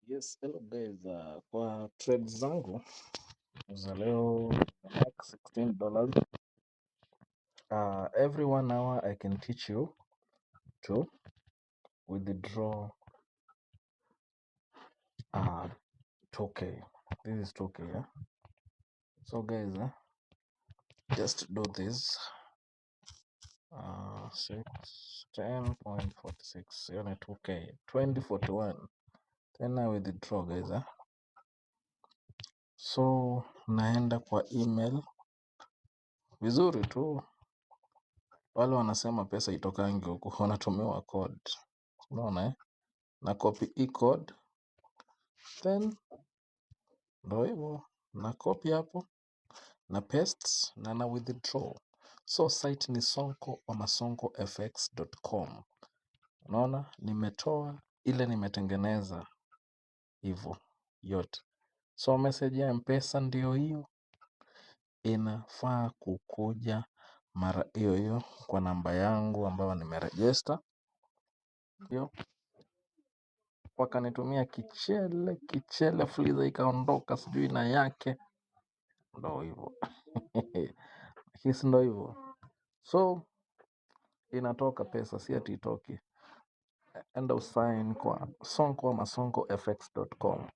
Yes, hello guys. Kwa trade zangu za leo make $16. Every one hour I can teach you to withdraw 2K. This is 2K, yeah? So guys, just do this. 6, 10.46, hiyo ni 2K, 2041. Then I withdraw, guys. So naenda kwa email vizuri tu. Wale wanasema pesa itokangi huku wanatumiwa code. Unaona, eh? Na copy hii code, then ndo hivyo, na copy hapo, na paste na withdraw. So site ni Sonko ama sonkofx.com. Unaona nimetoa ile nimetengeneza hivyo yote. So message ya M-Pesa ndio hiyo, inafaa kukuja mara hiyo hiyo kwa namba yangu ambayo nimeregister. Hiyo wakanitumia kichele kichele, Fuliza ikaondoka sijui na yake, ndo hivyo hisi, ndo hivyo. So inatoka pesa, si ati itoki. Enda usign kwa Sonko ama sonkofx.com.